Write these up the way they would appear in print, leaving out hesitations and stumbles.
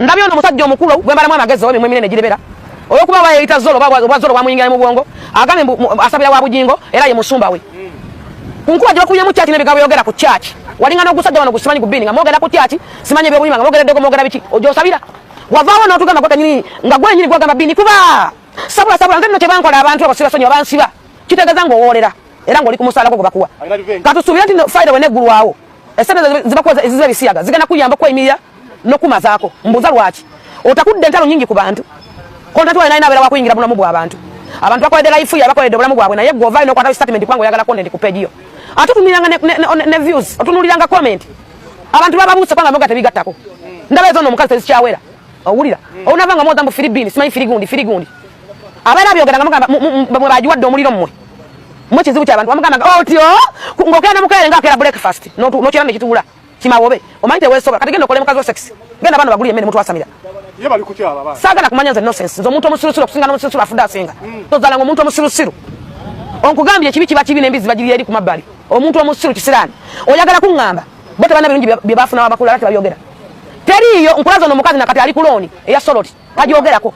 Ndabye ono omusajja omukulu gwembalamu amagezi oba emimwa eminene girebera olwokuba oba yeyita zolo oba zolo bwamuyingira mu bwongo agambye mbu asabira wa Bugingo era ye musumba we. Ku nkuba gye bakubyemu church n'ebigambo byogera ku church walinga n'ogusajja wano gusimanyi gubini nga mwogera ku church simanyi ebyobulima nga mwogera eddogo mwogera biki ojosabira wavaawo n'otugamba gwe kenyini nga gwe nyini gwagamba bini kuba sabula sabula nze nno kye bankola abantu abo sibasonyiwa bansiba kitegeeza ng'owoolera era ng'oli ku musaala gwo gwe bakuwa. Katusuubire nti fayiro bweneggulwawo esente zibakuwa eziza ebisiyaga zigenda kuyamba okweyimirira n'okumazaako. Mbuuza lwaki otakudde entalo nyingi ku bantu? Content wayo nalina abeera wakuyingira bulamu bw'abantu. Abantu bakoledde life ye, bakoledde obulamu bwabwe, naye gwe ovaayo n'okwata statement kubanga oyagala content ku page yo. Ate otunuliranga ne views, otunuliranga comment. Abantu bababuuse kubanga moga tebigattako. Ndaba ezo omukazi tezikyawera. Owulira? Olunava nga mwoza mbu Philippine, simanyi Filigundi, Filigundi. Abeera abyogera nga mugamba mwe bagiwadde omuliro mmwe. Mwe kizibu ky'abantu bamugamba nga otyo ng'okera ne mukeere ng'akeera breakfast n'okira ne kituula. Kimawobe omanyi teweesobola kati genda okole mukazi wa sex genda bano bagulye emmere mutwasamira. Ye bali kukyala bana. Saagala kumanya nze nonsense nze omuntu omusirusiru okusinga n'omusirusiru afudde asinga. Tozaalanga omuntu omusirusiru. Onkugambye ekibi kiba kibi n'embizzi bagirya eri ku mabbali. Omuntu omusiru kisiraani. Oyagala kuŋŋamba bo tebalina birungi bye bafuna abakulala tebabyogera. Teriiyo nkulaza ono omukazi nakati ali ku looni eya soloti tagyogerako.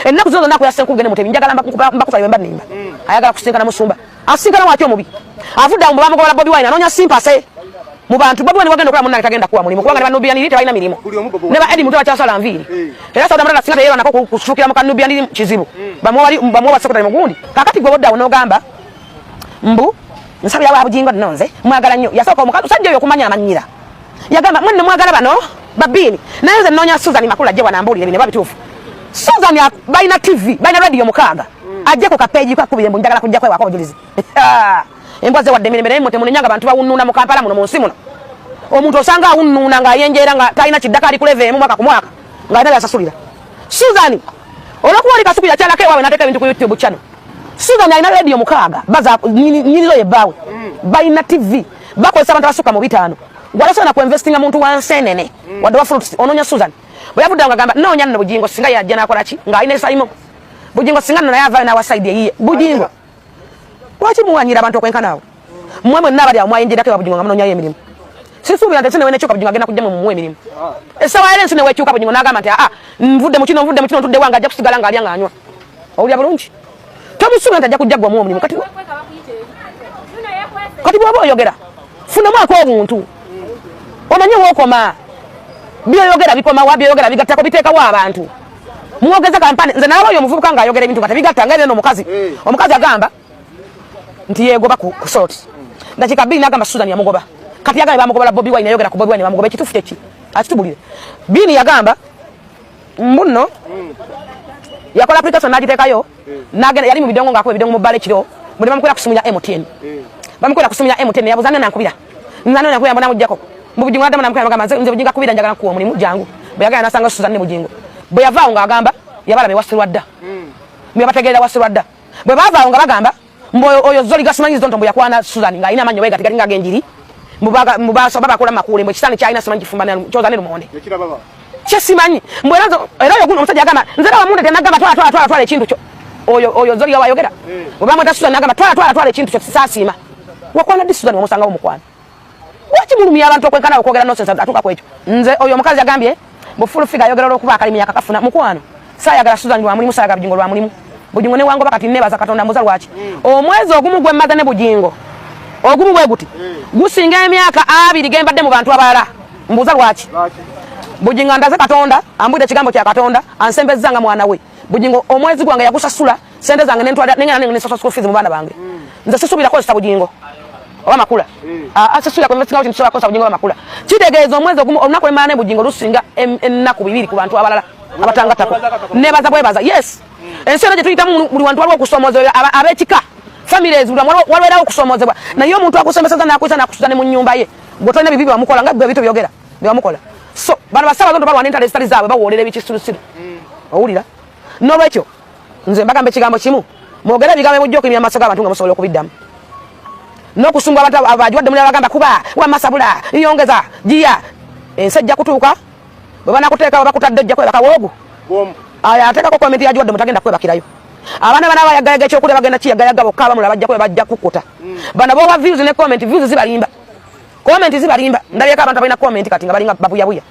Ennaku zino zonna akuya Ssenkubuge ne Mutebi njagala mbakutwale bwe mba nnimba. Ayagala kusinkana musumba. Asinkana waki omubi? Avudde awo mbu bamugoba Bobi Wine anoonya simpase mu bantu. Bobi Wine wagenda okulaba munnange tagenda kuwa mulimu kubanga ne ba Nubian Li tebalina mirimu. Ne ba Eddie Mutwe bakyasala nviiri. Era Sauda Mutata singa teyeerwanako kusuukira mu ka Nubian Li kizibu. Bamuwa bwa secretary mugundi. Kaakati gwe bodde awo n'ogamba mbu nsabira wa Bugingo nno nze mwagala nnyo. Yasooka omusajja oyo okumanya amannyira. Yagamba mwe nno mwagala bano babbiini naye nze nnoonya Susan Makula ajje wano ambuulire bino oba bituufu. Susan balina TV, balina radio 6. Ajje ku kapeegi ko akubire mbu njagala kujja kwewaako obujulizi. Embwa zewadde emirembe naye mmwe temunenya nga bantu bawunnuuna mu Kampala muno mu nsi muno. Omuntu osanga awunnuuna ng'ayenjeera nga talina kiddako ali ku level emu mwaka ku mwaka ng'alina by'asasulira. Susan olw'okuba oli Kasuku yakyalako ewaabwe n'ateeka ebintu ku YouTube channel. Susan alina radio 6 baza nnyinizo ye bbaawe. Balina TV bakozesa abantu abasukka mu 5. Gw'atasobola na kuinvestinga muntu wa nseenene wadde wa fruits onoonya Susan. Bwe yavudde awo ng'agamba nnoonya nno Bugingo singa yajja n'akola ki ng'alina esayimo. Bugingo singa nno naye avaayo n'awa side eyiye. Bugingo lwaki muwanyira abantu okwenkana awo? Mmwe mwenna abali awo mwayinjirako ewa Bugingo nga munoonyayo emirimu. Sisuubira nti ensi newenekyuka Bugingo agenda kujja mwe mumuwe emirimu. Essaawa era ensi newekyuka Bugingo n'agamba nti aa nvudde mu kino nvudde mu kino ntudde wange ajja kusigala ng'alya ng'anywa. Owulira bulungi? Tomusuubira nti ajja kujja gwe omuwe omulimu. Kati bw'oba oyogera funamu ak'obuntu omanye w'okoma. By'oyogera bikoma wa, by'oyogera bigattako biteekawo abantu. Mwogeze kampani nze nalaba oyo omuvubuka ng'ayogera ebintu nga tebigatta nga eno omukazi. Omukazi agamba nti yeegoba ku salt. Dakiika 2 n'agamba Susan yamugoba. Kati yagambye bamugoba la Bobi Wine yayogera ku Bobi Wine bamugoba ekituufu kye ki? Akitubulire. Bini yagamba mbu nno yakola application n'agiteekayo n'agenda yali mu bidongo ng'akuba ebidongo mu bbala ekiro mbu ne bamukwera ku ssimu ya MTN. Bamukwera ku ssimu ya MTN yabuuza nani ankubira. Nani ankubira mbu namuggyako. Mbu Bugingo n'addamu n'amukubira n'amugamba nze Bugingo akubira njagala nkuwa omulimu jangu. Bwe yagenda n'asanga Susan ne Bugingo. Bwe yava awo ng'agamba yabalaba ewa Sserwadda. Mbu yabategeerera wa Sserwadda. Bwe baava awo nga bagamba mbu oyo Zoli gasimanyi Zonto mbu yakwana Susan ng'alina amannyo bwe gati galinga ag'enjiri. Mbu basaba bakola makuule mbu ekisaani ky'alina simanyi kifumba kyoza ne lumonde. Kye simanyi. Mbu era oyo guno omusajja agamba nze era wamundetera n'agamba twala twala twala twala ekintu kyo. Oyo Zoli yawayogera. Bwe bamweta Susan n'agamba twala twala twala ekintu kyo sisaasiima. Wakwana ddi Susan wamusangawo mukwano? Lwaki mulumya abantu okwenkana okwogera nonsense atuuka ku ekyo? Nze oyo omukazi yagambye mbu full figure ayogera olw'okuba akalimi yakakafuna mukwano. Saayagala Susan lwa mulimu, saayagala Bugingo lwa mulimu. Bugingo ne wangoba kati neebaza Katonda mbuuza lwaki. Omwezi ogumu gwe mmaze ne Bugingo ogumu bwe guti gusinga emyaka 2 ge mbadde mu bantu abalala. Mbuuza lwaki. Bugingo andaze Katonda, ambudde ekigambo kya Katonda, ansembezza nga mwana we. Bugingo omwezi gwange yagusasula sente zange nentwala nengenda ne nesasula school fees mu baana bange. Nze sisuubira kukozesa Bugingo oba Makula. Sisuubira kuinvestinga kintu kisobola kukozesa Bugingo oba Makula. Kitegeeza omwezi ogumu olunaku lwe mmala ne Bugingo lusinga ennaku 2 ku bantu abalala abatangattako. Neebaza bwebaza. Yes. Ensi yonna gye tuyitamu buli wantu waliwo okusoomoozebwa ab'ekika families buli wabeerawo okusoomoozebwa naye omuntu akusembeseza n'akuyisa n'akusuza ne mu nnyumba ye gwe tolina bibi byewamukola nga gwe ebintu byogera byewamukola. So bano basaabaza balwana entalo ezitali zaabwe bawoolera ebikisirusiru. Owulira? N'olwekyo nze mbagamba ekigambo kimu, mwogere ebigambo ebimujja okuyimya amaaso g'abantu nga musobola okubiddamu. N'okusumbwa abantu abagiwadde muli abagamba kuba wamma sabula yongeza giya ensi ejja kutuuka bwe banakuteeka bwe bakutadde ojja kwebaka woogu. Ayo ateekako comment yagiwadde mutagenda kwebakirayo. Abaana bana abayagayaga ekyokulya bagenda kiyagayaga bokka abamula bajja kuba bajja kukkuta. Bano b'owa views ne comment, views zibalimba. Comment zibalimba. Ndabyeko abantu abalina comment kati nga balinga babuyabuya.